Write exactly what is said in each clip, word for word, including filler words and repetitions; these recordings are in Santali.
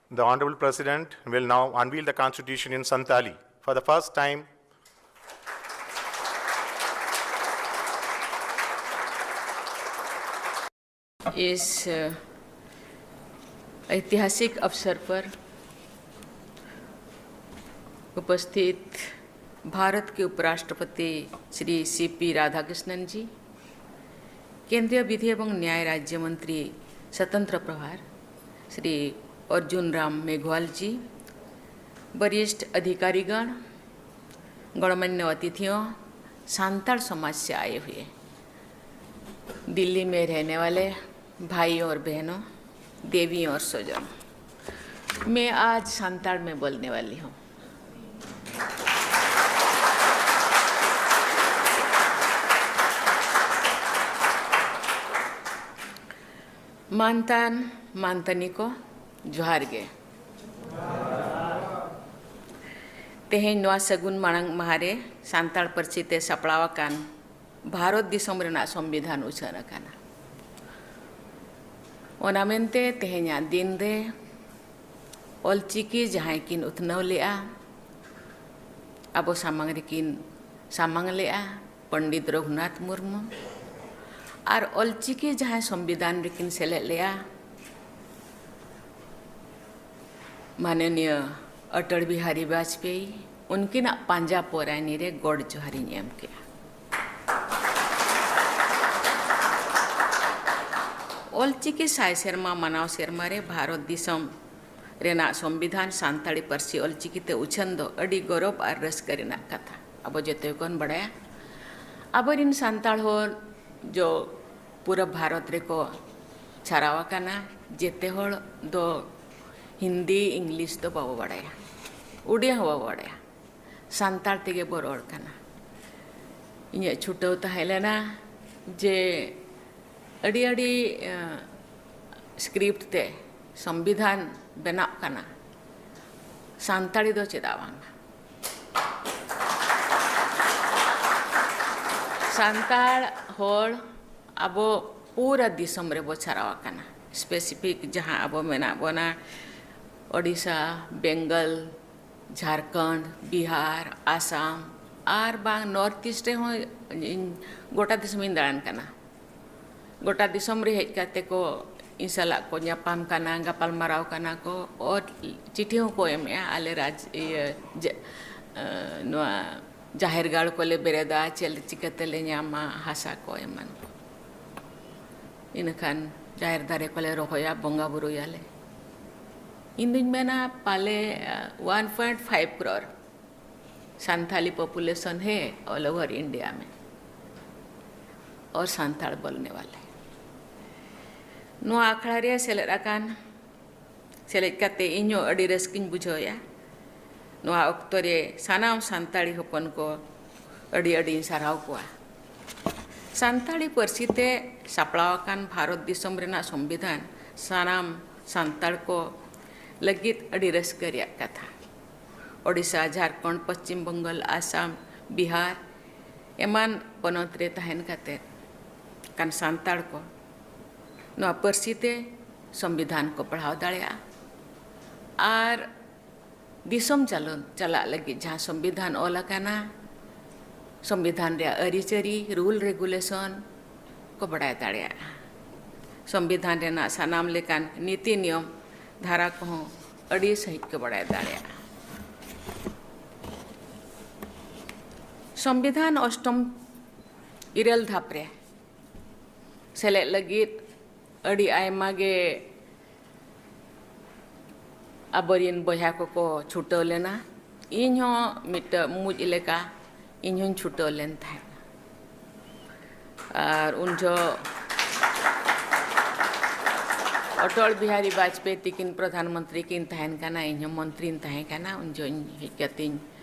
The Honorable President will now unveil the Constitution in Santali. For the first time, इस ऐतिहासिक अवसर पर उपस्थित भारत के उपराष्ट्रपति श्री सी पी राधाकृष्णन जी, केंद्रीय विधि एवं न्याय राज्य मंत्री स्वतंत्र प्रभार श्री अर्जुन राम मेघवाल जी, वरिष्ठ अधिकारीगण, गणमान्य अतिथियों, सांताड़ समाज से आए हुए दिल्ली में रहने वाले भाइयों और बहनों, देवियों और स्वजनों, मैं आज सांताड़ में बोलने वाली हूँ। ᱢᱟᱱᱛᱟᱱ ᱢᱟᱱᱛᱟᱱᱤ ᱠᱚ, ᱡᱚᱦᱟᱨ ᱜᱮ᱾ ᱛᱮᱦᱮᱧ ᱱᱚᱣᱟ ᱥᱟᱹᱜᱩᱱ ᱢᱟᱲᱟᱝ ᱢᱟᱦᱟ ᱨᱮ ᱥᱟᱱᱛᱟᱲ ᱯᱟᱹᱨᱥᱤ ᱛᱮ ᱥᱟᱯᱲᱟᱣ ᱟᱠᱟᱱ ᱵᱷᱟᱨᱚᱛ ᱫᱤᱥᱚᱢ ᱨᱮᱱᱟᱜ ᱥᱚᱝᱵᱤᱫᱷᱟᱱ ᱩᱪᱷᱟᱹᱱ ᱟᱠᱟᱱᱟ᱾ ᱚᱱᱟ ᱢᱮᱱᱛᱮ ᱛᱮᱦᱮᱧᱟᱜ ᱫᱤᱱ ᱨᱮ ᱚᱞᱪᱤᱠᱤ ᱡᱟᱦᱟᱸᱭ ᱠᱤᱱ ᱩᱛᱷᱱᱟᱹᱣ ᱞᱮᱜᱼᱟ, ᱟᱵᱚ ᱥᱟᱢᱟᱝ ᱨᱮᱠᱤᱱ ᱥᱟᱢᱟᱝ ᱞᱮᱜᱼᱟ, ᱯᱚᱱᱰᱤᱛ ᱨᱚᱜᱷᱩᱱᱟᱛᱷ ᱢᱩᱨᱢᱩ, ᱟᱨ ᱚᱞᱪᱤᱠᱤ ᱡᱟᱦᱟᱸᱭ ᱥᱚᱝᱵᱤᱫᱷᱟᱱ ᱨᱮᱠᱤᱱ ᱥᱮᱞᱮᱫ ᱞᱮᱜᱼᱟ, ᱢᱟᱱᱚᱱᱤᱭᱚ ᱚᱴᱚᱞ ᱵᱤᱦᱟᱨᱤ ᱵᱟᱡᱽᱯᱮᱭᱤ, ᱩᱱᱠᱤᱱᱟᱜ ᱯᱟᱸᱡᱟ ᱯᱚᱨᱟᱭᱱᱤ ᱨᱮ ᱜᱚᱰ ᱡᱚᱦᱟᱨᱤᱧ ᱮᱢ ᱠᱮᱜᱼᱟ᱾ ᱚᱞᱪᱤᱠᱤ ᱥᱟᱭ ᱥᱮᱨᱢᱟ ᱢᱟᱱᱟᱣ ᱥᱮᱨᱢᱟ ᱨᱮ ᱵᱷᱟᱨᱚᱛ ᱫᱤᱥᱚᱢ ᱨᱮᱱᱟᱜ ᱥᱚᱝᱵᱤᱫᱷᱟᱱ ᱥᱟᱱᱛᱟᱲᱤ ᱯᱟᱹᱨᱥᱤ ᱚᱞᱪᱤᱠᱤ ᱛᱮ ᱩᱪᱷᱟᱹᱱ ᱫᱚ ᱟᱹᱰᱤ ᱜᱚᱨᱚᱵᱽ ᱟᱨ ᱨᱟᱹᱥᱠᱟᱹ ᱨᱮᱱᱟᱜ ᱠᱟᱛᱷᱟ᱾ ᱟᱵᱚ ᱡᱚᱛᱚ ᱜᱮᱵᱚᱱ ᱵᱟᱲᱟᱭᱟ, ᱟᱵᱚᱨᱤᱱ ᱥᱟᱱᱛᱟᱲ ᱦᱚᱲ ᱡᱚ ᱯᱩᱨᱟᱹ ᱵᱷᱟᱨᱚᱛ ᱨᱮᱠᱚ ᱪᱷᱟᱨᱟᱣ ᱟᱠᱟᱱᱟ᱾ ᱡᱮᱛᱮ ᱦᱚᱲ ᱫᱚ ᱦᱤᱱᱫᱤ, ᱤᱝᱞᱤᱥ ᱫᱚ ᱵᱟᱵᱚ ᱵᱟᱲᱟᱭᱟ, ᱩᱰᱤᱭᱟ ᱦᱚᱸ ᱵᱟᱵᱚ ᱵᱟᱲᱟᱭᱟ, ᱥᱟᱱᱛᱟᱲ ᱛᱮᱜᱮ ᱵᱚ ᱨᱚᱲ ᱠᱟᱱᱟ᱾ ᱤᱧᱟᱹᱜ ᱪᱷᱩᱴᱟᱹᱣ ᱛᱟᱦᱮᱸ ᱞᱮᱱᱟ ᱡᱮ ᱟᱹᱰᱤ ᱟᱹᱰᱤ, ᱮᱸ, script ᱛᱮ ᱥᱚᱝᱵᱤᱫᱷᱟᱱ ᱵᱮᱱᱟᱜ ᱠᱟᱱᱟ, ᱥᱟᱱᱛᱟᱲᱤ ᱫᱚ ᱪᱮᱫᱟᱜ ᱵᱟᱝ? ᱥᱟᱱᱛᱟᱲ ᱦᱚᱲ ᱟᱵᱚ ᱯᱩᱨᱟᱹ ᱫᱤᱥᱚᱢ ᱨᱮᱵᱚ ᱪᱷᱟᱨᱟᱣ ᱟᱠᱟᱱᱟ᱾ Specific ᱡᱟᱦᱟᱸ ᱟᱵᱚ ᱢᱮᱱᱟᱜ ᱵᱚᱱᱟ, ᱳᱰᱤᱥᱟ, ᱵᱮᱝᱜᱚᱞ, ᱡᱷᱟᱲᱠᱷᱚᱸᱰ, ᱵᱤᱦᱟᱨ, ᱟᱥᱟᱢ ᱟᱨ ᱵᱟᱝ ᱱᱚᱨᱛᱷ ᱤᱥᱴ ᱨᱮᱦᱚᱸ ᱤᱧ ᱜᱚᱴᱟ ᱫᱤᱥᱚᱢᱤᱧ ᱫᱟᱬᱟᱱ ᱠᱟᱱᱟ᱾ ᱜᱚᱴᱟ ᱫᱤᱥᱚᱢ ᱨᱮ ᱦᱮᱡ ᱠᱟᱛᱮ ᱠᱚ ᱤᱧ ᱥᱟᱞᱟᱜ ᱠᱚ ᱧᱟᱯᱟᱢ ᱠᱟᱱᱟ, ᱜᱟᱯᱟᱞ ᱢᱟᱨᱟᱣ ᱠᱟᱱᱟ ᱠᱚ, ᱟᱨ ᱪᱤᱴᱷᱤ ᱦᱚᱸᱠᱚ ᱮᱢᱮᱜᱼᱟ, ᱟᱞᱮ ᱨᱟᱡᱽ, ᱤᱭᱟᱹ, ᱡᱮ, ᱮ, ᱱᱚᱣᱟ ᱡᱟᱦᱮᱨ ᱜᱟᱲ ᱠᱚᱞᱮ ᱵᱮᱨᱮᱫᱟ, ᱪᱮᱫ ᱪᱤᱠᱟᱹ ᱛᱮᱞᱮ ᱧᱟᱢᱟ ᱦᱟᱥᱟ ᱠᱚ ᱮᱢᱟᱱ ᱠᱚ᱾ ᱤᱱᱟᱹᱠᱷᱟᱱ ᱡᱟᱦᱮᱨ ᱫᱟᱨᱮ ᱠᱚᱞᱮ ᱨᱚᱦᱚᱭᱟ, ᱵᱚᱸᱜᱟ ᱵᱩᱨᱩᱭᱟᱞᱮ᱾ ᱤᱧ ᱫᱩᱧ ᱢᱮᱱᱟ ᱯᱟᱞᱮ, ᱟ, one point five crore Santali population ᱦᱮ ᱚᱞ ᱳᱵᱷᱟᱨ ᱤᱱᱰᱤᱭᱟ ᱢᱮ, ᱚᱨ ᱥᱟᱱᱛᱟᱲ ᱵᱚᱞᱱᱮ ᱣᱟᱞᱮ᱾ ᱱᱚᱣᱟ ᱟᱠᱷᱲᱟ ᱨᱮ ᱥᱮᱞᱮᱫ ᱟᱠᱟᱱ, ᱥᱮᱞᱮᱫ ᱠᱟᱛᱮ ᱤᱧᱦᱚᱸ ᱟᱹᱰᱤ ᱨᱟᱹᱥᱠᱟᱹᱧ ᱵᱩᱡᱷᱟᱹᱣᱮᱫᱼᱟ᱾ ᱱᱚᱣᱟ ᱚᱠᱛᱚ ᱨᱮ ᱥᱟᱱᱟᱢ ᱥᱟᱱᱛᱟᱲᱤ ᱦᱚᱯᱚᱱ ᱠᱚ ᱟᱹᱰᱤ ᱟᱹᱰᱤᱧ ᱥᱟᱨᱦᱟᱣ ᱠᱚᱣᱟ᱾ ᱥᱟᱱᱛᱟᱲᱤ ᱯᱟᱹᱨᱥᱤ ᱛᱮ ᱥᱟᱯᱲᱟᱣ ᱟᱠᱟᱱ ᱵᱷᱟᱨᱚᱛ ᱫᱤᱥᱚᱢ ᱨᱮᱱᱟᱜ ᱥᱚᱝᱵᱤᱫᱷᱟᱱ ᱥᱟᱱᱟᱢ ᱥᱟᱱᱛᱟᱲ ᱠᱚ ᱞᱟᱹᱜᱤᱫ ᱟᱹᱰᱤ ᱨᱟᱹᱥᱠᱟᱹ ᱨᱮᱭᱟᱜ ᱠᱟᱛᱷᱟ᱾ ᱳᱰᱤᱥᱟ, ᱡᱷᱟᱲᱠᱷᱚᱸᱰ, ᱯᱚᱥᱪᱤᱢ ᱵᱚᱝᱜᱚᱞ, ᱟᱥᱟᱢ, ᱵᱤᱦᱟᱨ ᱮᱢᱟᱱ ᱯᱚᱱᱚᱛ ᱨᱮ ᱛᱟᱦᱮᱱ ᱠᱟᱛᱮ ᱠᱟᱱ ᱥᱟᱱᱛᱟᱲ ᱠᱚ ᱱᱚᱣᱟ ᱯᱟᱹᱨᱥᱤ ᱛᱮ ᱥᱚᱝᱵᱤᱫᱷᱟᱱ ᱠᱚ ᱯᱟᱲᱦᱟᱣ ᱫᱟᱲᱮᱭᱟᱜᱼᱟ᱾ ᱟᱨ ᱫᱤᱥᱚᱢ ᱪᱟᱞᱚᱱ ᱪᱟᱞᱟᱜ ᱞᱟᱹᱜᱤᱫ ᱡᱟᱦᱟᱸ ᱥᱚᱝᱵᱤᱫᱷᱟᱱ ᱚᱞ ᱟᱠᱟᱱᱟ, ᱥᱚᱝᱵᱤᱫᱷᱟᱱ ᱨᱮᱭᱟᱜ ᱟᱹᱨᱤᱪᱟᱹᱞᱤ, ᱨᱩᱞ ᱨᱮᱜᱩᱞᱮᱥᱚᱱ ᱠᱚ ᱵᱟᱰᱟᱭ ᱫᱟᱲᱮᱭᱟᱜᱼᱟ᱾ ᱥᱚᱝᱵᱤᱫᱷᱟᱱ ᱨᱮᱱᱟᱜ ᱥᱟᱱᱟᱢ ᱞᱮᱠᱟᱱ ᱱᱤᱛᱤ ᱱᱤᱭᱚᱢ ᱫᱷᱟᱨᱟ ᱠᱚᱦᱚᱸ ᱟᱹᱰᱤ ᱥᱟᱺᱦᱤᱡ ᱠᱚ ᱵᱟᱰᱟᱭ ᱫᱟᱲᱮᱭᱟᱜᱼᱟ᱾ ᱥᱚᱝᱵᱤᱫᱷᱟᱱ ᱚᱥᱴᱚᱢ ᱤᱨᱟᱹᱞ ᱫᱷᱟᱯ ᱨᱮ ᱥᱮᱞᱮᱫ ᱞᱟᱹᱜᱤᱫ ᱟᱹᱰᱤ ᱟᱭᱢᱟ ᱜᱮ ᱟᱵᱚᱨᱮᱱ ᱵᱚᱭᱦᱟ ᱠᱚᱠᱚ ᱪᱷᱩᱴᱟᱹᱣ ᱞᱮᱱᱟ᱾ ᱤᱧ ᱦᱚᱸ ᱢᱤᱫᱴᱟᱹᱝ ᱢᱩᱡ ᱞᱮᱠᱟ ᱤᱧ ᱦᱚᱸᱧ ᱪᱷᱩᱴᱟᱹᱣ ᱞᱮᱱ ᱛᱟᱦᱮᱸᱫ᱾ ᱟᱨ ᱩᱱ ᱡᱚᱦᱚᱜ ᱚᱴᱚᱞ ᱵᱤᱦᱟᱨᱤ ᱵᱟᱡᱽᱯᱮᱭᱤ ᱛᱤᱠᱤᱱ ᱯᱨᱚᱫᱷᱟᱱ ᱢᱚᱱᱛᱨᱤ ᱠᱤᱱ ᱛᱟᱦᱮᱱ ᱠᱟᱱᱟ, ᱤᱧ ᱦᱚᱸ ᱢᱚᱱᱛᱨᱤᱧ ᱛᱟᱦᱮᱸ ᱠᱟᱱᱟ᱾ ᱩᱱ ᱡᱚᱦᱚᱜ ᱤᱧ ᱦᱮᱡ ᱠᱟᱛᱮᱧ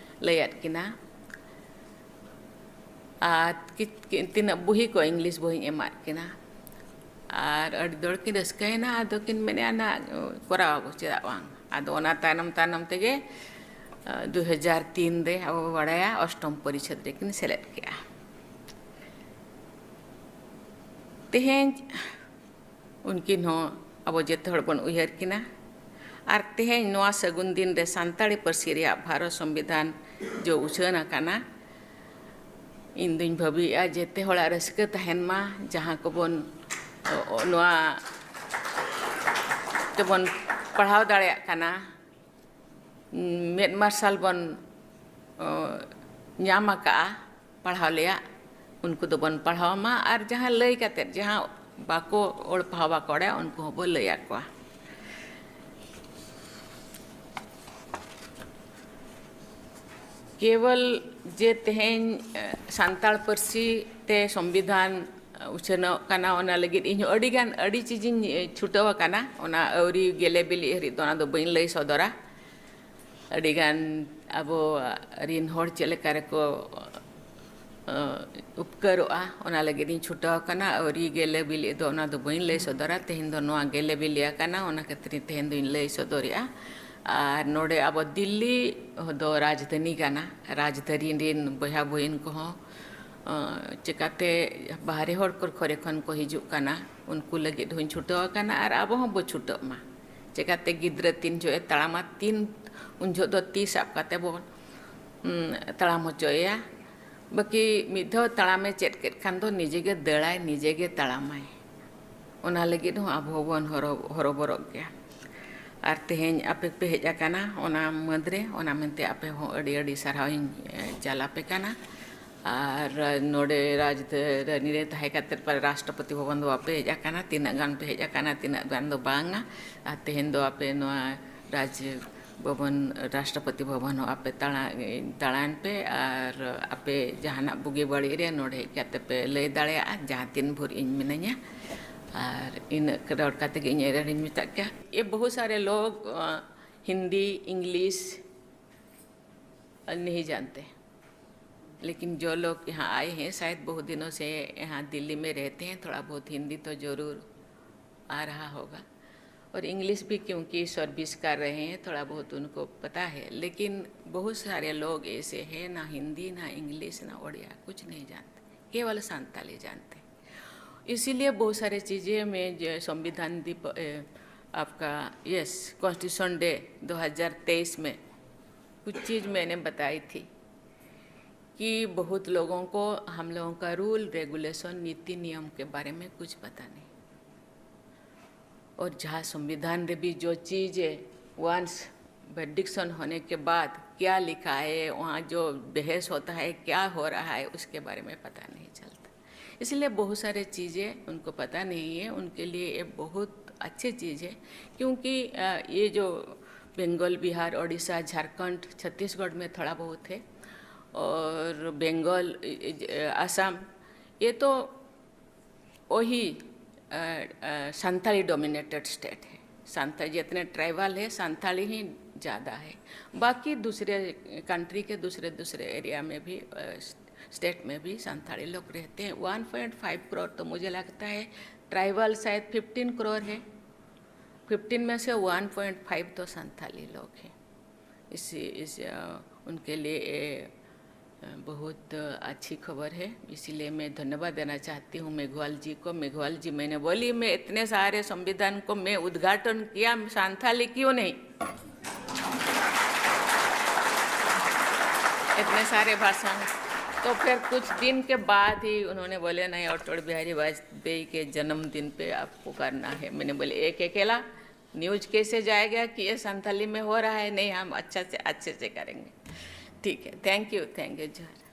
ᱞᱟᱹᱭᱟᱫ ᱠᱤᱱᱟ᱾ ᱟᱨ ᱠᱤ-, ᱠᱤ-, ᱛᱤᱱᱟᱹᱜ ᱵᱩᱦᱤ ᱠᱚ, ᱤᱝᱞᱤᱥ ᱵᱩᱦᱤᱧ ᱮᱢᱟᱫ ᱠᱤᱱᱟ᱾ ᱟᱨ ᱟᱹᱰᱤ ᱡᱳᱨ ᱠᱤᱱ ᱨᱟᱹᱥᱠᱟᱹᱭᱮᱱᱟ᱾ ᱟᱫᱚ ᱠᱤᱱ ᱢᱮᱱᱮᱫᱼᱟ, "ᱱᱟ, ᱠᱚᱨᱟᱣ ᱟᱵᱚ, ᱪᱮᱫᱟᱜ ᱵᱟᱝ?" ᱟᱫᱚ ᱚᱱᱟ ᱛᱟᱭᱱᱚᱢ, ᱛᱟᱭᱱᱚᱢ ᱛᱮᱜᱮ, ᱟ, ᱫᱩ ᱦᱟᱡᱟᱨ ᱛᱤᱱ ᱨᱮ ᱟᱵᱚ ᱵᱚ ᱵᱟᱲᱟᱭᱟ, ᱚᱥᱴᱚᱢ ᱯᱚᱨᱤᱪᱷᱮᱫ ᱨᱮᱠᱤᱱ ᱥᱮᱞᱮᱫ ᱠᱮᱜᱼᱟ᱾ ᱛᱮᱦᱮᱧ ᱩᱱᱠᱤᱱ ᱦᱚᱸ ᱟᱵᱚ ᱡᱚᱛᱚ ᱦᱚᱲ ᱵᱚᱱ ᱩᱭᱦᱟᱹᱨ ᱠᱤᱱᱟ᱾ ᱟᱨ ᱛᱮᱦᱮᱧ ᱱᱚᱣᱟ ᱥᱟᱹᱜᱩᱱ ᱫᱤᱱ ᱨᱮ ᱥᱟᱱᱛᱟᱲᱤ ᱯᱟᱹᱨᱥᱤ ᱨᱮᱭᱟᱜ ᱵᱷᱟᱨᱚᱛ ᱥᱚᱝᱵᱤᱫᱷᱟᱱ ᱡᱚ ᱩᱪᱷᱟᱹᱱ ᱟᱠᱟᱱᱟ᱾ ᱤᱧ ᱫᱩᱧ ᱵᱷᱟᱹᱵᱤᱭᱮᱫᱼᱟ ᱡᱮᱛᱮ ᱦᱚᱲᱟᱜ ᱨᱟᱹᱥᱠᱟᱹ ᱛᱟᱦᱮᱱ ᱢᱟ, ᱡᱟᱦᱟᱸ ᱠᱚᱵᱚᱱ, ᱚ, ᱱᱚᱣᱟ ᱛᱮᱵᱚᱱ ᱯᱟᱲᱦᱟᱣ ᱫᱟᱲᱮᱭᱟᱜ ᱠᱟᱱᱟ, ᱢᱮᱫ ᱢᱟᱨᱥᱟᱞ ᱵᱚᱱ, ᱚ, ᱧᱟᱢ ᱟᱠᱟᱫᱼᱟ ᱯᱟᱲᱦᱟᱣ ᱞᱮᱭᱟᱜ, ᱩᱱᱠᱩ ᱫᱚᱵᱚᱱ ᱯᱟᱲᱦᱟᱣ ᱢᱟ, ᱟᱨ ᱡᱟᱦᱟᱸ ᱞᱟᱹᱭ ᱠᱟᱛᱮᱫ, ᱡᱟᱦᱟᱸ ᱵᱟᱠᱚ ᱚᱞ ᱯᱟᱲᱦᱟᱣ ᱵᱟᱠᱚ ᱵᱟᱲᱟᱭᱟ, ᱩᱱᱠᱩ ᱦᱚᱸᱵᱚ ᱞᱟᱹᱭ ᱟᱠᱚᱣᱟ᱾ ᱠᱮᱵᱚᱞ ᱡᱮ ᱛᱮᱦᱮᱧ, ᱮ, ᱥᱟᱱᱛᱟᱲ ᱯᱟᱹᱨᱥᱤ ᱛᱮ ᱥᱚᱝᱵᱤᱫᱷᱟᱱ, ᱮ, ᱩᱪᱷᱟᱹᱱᱚᱜ ᱠᱟᱱᱟ, ᱚᱱᱟ ᱞᱟᱹᱜᱤᱫ ᱤᱧ ᱦᱚᱸ ᱟᱹᱰᱤ ᱜᱟᱱ, ᱟᱹᱰᱤ ᱪᱤᱡᱤᱧ, ᱮ, ᱪᱷᱩᱴᱟᱹᱣ ᱟᱠᱟᱱᱟ᱾ ᱚᱱᱟ ᱟᱹᱣᱨᱤ ᱜᱮᱞᱮ ᱵᱤᱞᱤᱜ ᱦᱟᱹᱨᱤᱡ ᱫᱚ ᱚᱱᱟ ᱫᱚ ᱵᱟᱹᱧ ᱞᱟᱹᱭ ᱥᱚᱫᱚᱨᱟ᱾ ᱟᱹᱰᱤ ᱜᱟᱱ ᱟᱵᱚ ᱨᱤᱱ ᱦᱚᱲ ᱪᱮᱫ ᱞᱮᱠᱟ ᱨᱮᱠᱚ, ᱮ, ᱩᱯᱠᱟᱹᱨᱚᱜᱼᱟ, ᱚᱱᱟ ᱞᱟᱹᱜᱤᱫ ᱤᱧ ᱪᱷᱩᱴᱟᱹᱣ ᱟᱠᱟᱱᱟ᱾ ᱟᱹᱣᱨᱤ ᱜᱮᱞᱮ ᱵᱤᱞᱤᱜ ᱫᱚ ᱚᱱᱟ ᱫᱚ ᱵᱟᱹᱧ ᱞᱟᱹᱭ ᱥᱚᱫᱚᱨᱟ᱾ ᱛᱮᱦᱮᱧ ᱫᱚ ᱱᱚᱣᱟ ᱜᱮᱞᱮ ᱵᱤᱞᱤ ᱟᱠᱟᱱᱟ, ᱚᱱᱟ ᱠᱷᱟᱹᱛᱤᱨ ᱛᱮᱦᱮᱧ ᱫᱚᱧ ᱞᱟᱹᱭ ᱥᱚᱫᱚᱨᱮᱜᱼᱟ᱾ ᱟᱨ ᱱᱚᱰᱮ ᱟᱵᱚ ᱫᱤᱞᱞᱤ ᱫᱚ ᱨᱟᱡᱽᱫᱷᱟᱱᱤ ᱠᱟᱱᱟ᱾ ᱨᱟᱡᱽᱫᱷᱟᱱᱤ ᱨᱤᱱ ᱵᱚᱭᱦᱟ ᱵᱩᱦᱤᱱ ᱠᱚᱦᱚᱸ, ᱚ, ᱪᱮᱠᱟᱛᱮ ᱵᱟᱦᱨᱮ ᱦᱚᱲ ᱠᱚ ᱠᱚᱨᱮ ᱠᱷᱚᱱ ᱠᱚ ᱦᱤᱡᱩᱜ ᱠᱟᱱᱟ, ᱩᱱᱠᱩ ᱞᱟᱹᱜᱤᱫ ᱦᱚᱸᱧ ᱪᱷᱩᱴᱟᱹᱣ ᱟᱠᱟᱱᱟ ᱟᱨ ᱟᱵᱚ ᱦᱚᱸ ᱵᱚ ᱪᱷᱩᱴᱟᱹᱜ ᱢᱟ᱾ ᱪᱮᱠᱟᱛᱮ ᱜᱤᱫᱽᱨᱟᱹ ᱛᱤᱱ ᱡᱚᱦᱚᱜ ᱮ ᱛᱟᱲᱟᱢᱟ, ᱛᱤᱱ ᱩᱱ ᱡᱚᱦᱚᱜ ᱫᱚ ᱛᱤ ᱥᱟᱵ ᱠᱟᱛᱮ ᱵᱚᱱ, ᱩᱸ, ᱛᱟᱲᱟᱢ ᱦᱚᱪᱚᱭᱮᱭᱟ᱾ ᱵᱟᱹᱠᱤ ᱢᱤᱫ ᱫᱷᱟᱣ ᱛᱟᱲᱟᱢᱮ ᱪᱮᱫ ᱠᱮᱫ ᱠᱷᱟᱱ ᱫᱚ ᱱᱤᱡᱮ ᱜᱮ ᱫᱟᱹᱲᱟᱭ, ᱱᱤᱡᱮ ᱜᱮ ᱛᱟᱲᱟᱢᱟᱭ᱾ ᱚᱱᱟ ᱞᱟᱹᱜᱤᱫ ᱦᱚᱸ ᱟᱵᱚ ᱦᱚᱸᱵᱚᱱ ᱦᱚᱨᱚ-, ᱦᱚᱨᱚᱵᱚᱨᱚᱜ ᱜᱮᱭᱟ᱾ ᱟᱨ ᱛᱮᱦᱮᱧ ᱟᱯᱮ ᱯᱮ ᱦᱮᱡ ᱟᱠᱟᱱᱟ ᱚᱱᱟ ᱢᱟᱹᱫᱽ ᱨᱮ, ᱚᱱᱟ ᱢᱮᱱᱛᱮ ᱟᱯᱮ ᱦᱚᱸ ᱟᱹᱰᱤ ᱟᱹᱰᱤ ᱥᱟᱨᱦᱟᱣ ᱤᱧ, ᱮ, ᱪᱟᱞ ᱟᱯᱮ ᱠᱟᱱᱟ᱾ ᱟᱨ ᱱᱚᱰᱮ ᱨᱟᱡᱽᱫᱷᱟᱱᱤ ᱨᱮ ᱛᱟᱦᱮᱸ ᱠᱟᱛᱮᱫ ᱯᱟᱞᱮ ᱨᱟᱥᱴᱨᱚᱯᱚᱛᱤ ᱵᱷᱚᱵᱚᱱ ᱫᱚ ᱵᱟᱯᱮ ᱦᱮᱡ ᱟᱠᱟᱱᱟ, ᱛᱤᱱᱟᱹᱜ ᱜᱟᱱ ᱯᱮ ᱦᱮᱡ ᱟᱠᱟᱱᱟ, ᱛᱤᱱᱟᱹᱜ ᱜᱟᱱ ᱫᱚ ᱵᱟᱝᱟ᱾ ᱟᱨ ᱛᱮᱦᱮᱧ ᱫᱚ ᱟᱯᱮ ᱱᱚᱣᱟ ᱨᱟᱡᱽ ᱵᱷᱚᱵᱚᱱ, ᱨᱟᱥᱴᱨᱚᱯᱚᱛᱤ ᱵᱷᱚᱵᱚᱱ ᱦᱚᱸ ᱟᱯᱮ ᱫᱟᱬᱟ-, ᱫᱟᱬᱟᱱ ᱯᱮ ᱟᱨ ᱟᱯᱮ ᱡᱟᱦᱟᱱᱟᱜ ᱵᱩᱜᱤ ᱵᱟᱹᱲᱤᱡ ᱨᱮ ᱱᱚᱰᱮ ᱦᱮᱡ ᱠᱟᱛᱮ ᱯᱮ ᱞᱟᱹᱭ ᱫᱟᱲᱮᱭᱟᱜᱼᱟ, ᱡᱟᱦᱟᱸ ᱛᱤᱱ ᱵᱷᱳᱨ ᱤᱧ ᱢᱤᱱᱟᱹᱧᱟ᱾ ᱟᱨ ᱤᱱᱟᱹᱜ ᱨᱚᱲ ᱠᱟᱛᱮ ᱜᱮ ᱤᱧ ᱮᱨᱮᱲᱤᱧ ᱢᱮᱛᱟᱜ ᱠᱮᱭᱟ᱾ ये बहुत सारे लोग, अ, हिंदी, इंग्लिश, अ, नहीं जानते। लेकिन जो लोग यहाँ आए हैं, शायद बहुत दिनों से यहाँ दिल्ली में रहते हैं, थोड़ा बहुत हिंदी तो ज़रूर आ रहा होगा। और इंग्लिश भी क्योंकि सर्विस कर रहे हैं, थोड़ा बहुत उनको पता है। लेकिन बहुत सारे लोग ऐसे हैं, ना हिंदी, ना इंग्लिश, ना उड़िया, कुछ नहीं जानते, केवल संताली जानते। इसीलिए बहुत सारे चीज़ें में जो संविधान दीप-, ए, आपका, यस, कॉन्स्टिट्यूशन डे दो हज़ार तेईस में कुछ चीज़ मैंने बताई थी कि बहुत लोगों को हम लोगों का रूल रेगुलेशन, नीति नियम के बारे में कुछ पता नहीं। और जहाँ संविधान में भी जो चीज़ें वंस वर्डिक्शन होने के बाद क्या लिखा है, वहाँ जो बहस होता है, क्या हो रहा है, उसके बारे में पता नहीं चलता। इसलिए बहुत सारे चीज़ें उनको पता नहीं है, उनके लिए ये बहुत अच्छी चीज़ है। क्योंकि अ, ये जो बंगाल, बिहार, उड़ीसा, झारखंड, छत्तीसगढ़ में थोड़ा बहुत है, और बंगाल, अ, अ, असम, ये तो वही अ, अ, संथाली डोमिनेटेड स्टेट है। संथाली जितने ट्राइबल है, संथाली ही ज़्यादा है। बाकी दूसरे कंट्री के दूसरे दूसरे एरिया में भी, अ, स्टेट में भी संथाली लोग रहते हैं। वन पॉइंट फ़ाइव करोड़ तो मुझे लगता है, ट्राइबल शायद फ़िफ़्टीन करोड़ है, फ़िफ़्टीन में से वन पॉइंट फ़ाइव तो संथाली लोग हैं। इसी इस अ, उनके लिए ये अ, बहुत अच्छी खबर है। इसीलिए मैं धन्यवाद देना चाहती हूँ मेघवाल जी को। मेघवाल जी, मैंने बोली, मैं इतने सारे संविधान को मैं उद्घाटन किया, संथाली क्यों नहीं? इतने सारे भाषण। तो फिर कुछ दिन के बाद ही उन्होंने बोले, नहीं, अटल बिहारी वाजपेयी के जन्मदिन पे आपको करना है। मैंने बोले, एक अकेला न्यूज कैसे जाएगा कि ये संथाली में हो रहा है? नहीं, हम अच्छा से, अच्छे से करेंगे। ठीक है, थैंक यू, थैंक यू, जोहार।